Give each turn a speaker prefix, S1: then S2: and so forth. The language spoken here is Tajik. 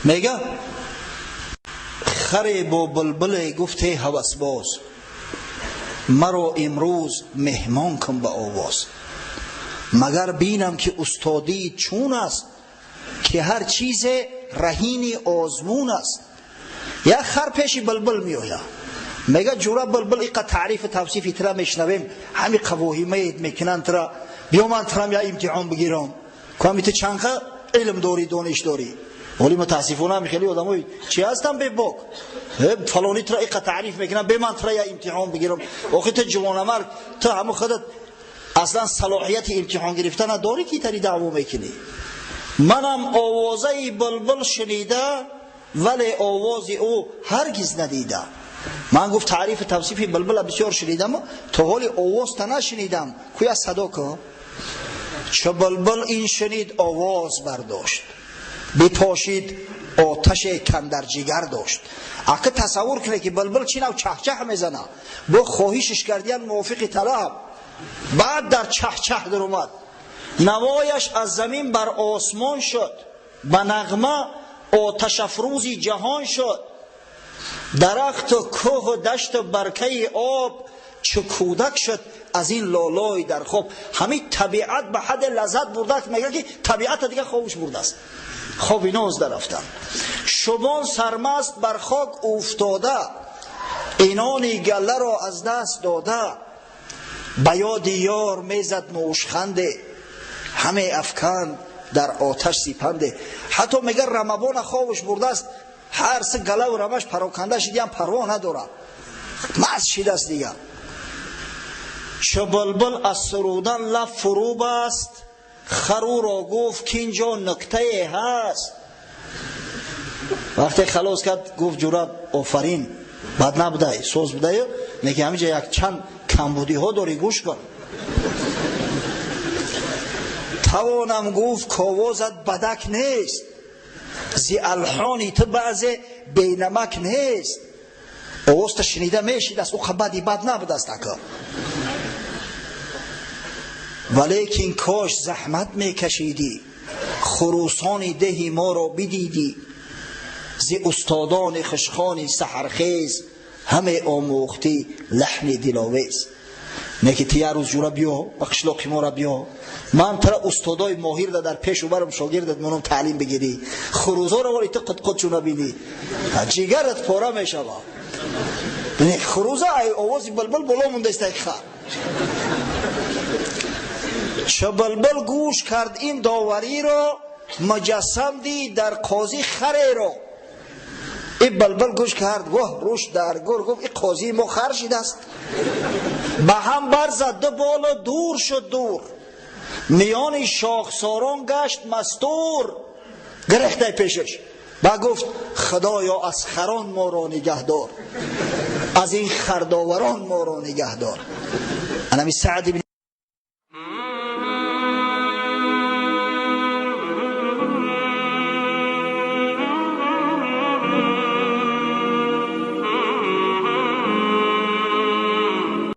S1: Мега харе бо булбуле гуфте ҳавасбоз, маро имрӯз меҳмон кун ба овоз. Магар бинам ки устодӣ чун аст, ки ҳар чизе раҳини озмун аст. Як хар пеши булбул меояд, мега ҷура булбул иқа таърифу тавсифи тира мешнавем, ҳами қавоҳимает мекунанд тира, биё ман тирам я имтиҳон бигирам, ками ту чанқа илм дорӣ, дониш дорӣ. Вале мутаассифона ҳами хеле одамои чи ҳастам бебок, фалони тира иқа таъриф мекунам, бе ман тира я имтиҳон бигирам. Охи ту ҷавонамард, ту ҳаму худат аслан салоҳияти имтиҳон гирифтана дорӣ ки тари даъво мекунӣ. Манам овозаи булбул шунида, вале овози ӯ ҳаргиз надида. Ман гуфт таърифу тавсифи булбула бисёр шунидам, то ҳоли овозта нашунидам, куя садо ку. Чу булбул ин шунид овоз бардошт, бипошид оташе кандар ҷигар дошт. Ака тасаввур кунед ки булбул чӣ нав чаҳчаҳ мезана, бо хоҳишиш кардиян мувофиқи талаб, баъд дар чаҳчаҳ даромад. Навояш аз замин бар осмон шуд, ба нағма оташафрӯзи ҷаҳон шуд. Дарахту кӯҳу дашту баркаи об чу кӯдак шуд аз ин лолой дар хоб. Ҳамин табиат ба ҳадде лаззат бурдааст, мегӯяд ки табиата дига хобуш бурдааст, хоби ноз дарафтан. Шубон сармаст бар хок уфтода, инони галларо аз даст дода. Ба ёди ёр мезад мушханде, ҳаме афканд дар оташ сипанде. Ҳатто мегӯяд рамабона хобуш бурдааст, ҳар се галаву рамаш пароканда шидиам парво надорад, маст шидааст дига. Чу булбул аз сурудан лаб фурӯ баст, хар ӯро гуфт ки инҷо нуктае ҳаст. Вақте халос кард гуфт ҷура офарин, бад набудай, соз будаю, лекин ҳаминҷа якчанд камбудиҳо дорӣ, гӯш кун. Тавонам гуфт ковозат бадак нест, зи алҳони ту баъзе бенамак нест. Овозта шунида мешидааст, ӯ бади бад набудааст ака. Валекин кош заҳмат мекашидӣ, хурусони деҳи моро бидидӣ. Зи устодони хушхони саҳархез, ҳаме омӯхтӣ лаҳни диловез. Не ки ту як рӯз ҷура биё ба қишлоқи мора биё, ман тара устодои моҳирда дар пешу барам шогирдат монам таълим бигирӣ, хурузоро вале ту қудқудчу набинӣ, ҷигарат пора мешава. Хуруза ай овози булбул боло мондааст ай хар. Чу булбул гӯш кард ин довариро, муҷассам дид дар қозӣ хареро. Ин булбул гӯш кард, воҳ рӯш дар гур, гуфт ин қозии мо хар шидааст. Ба ҳам барзад ду болу дур шуд дур, миёни шохсорон гашт мастур. Гирехтай пешаш ба гуфт худоё аз харон моро нигаҳдор, аз ин хардоварон моро нигаҳдор. Анами Саъд ибн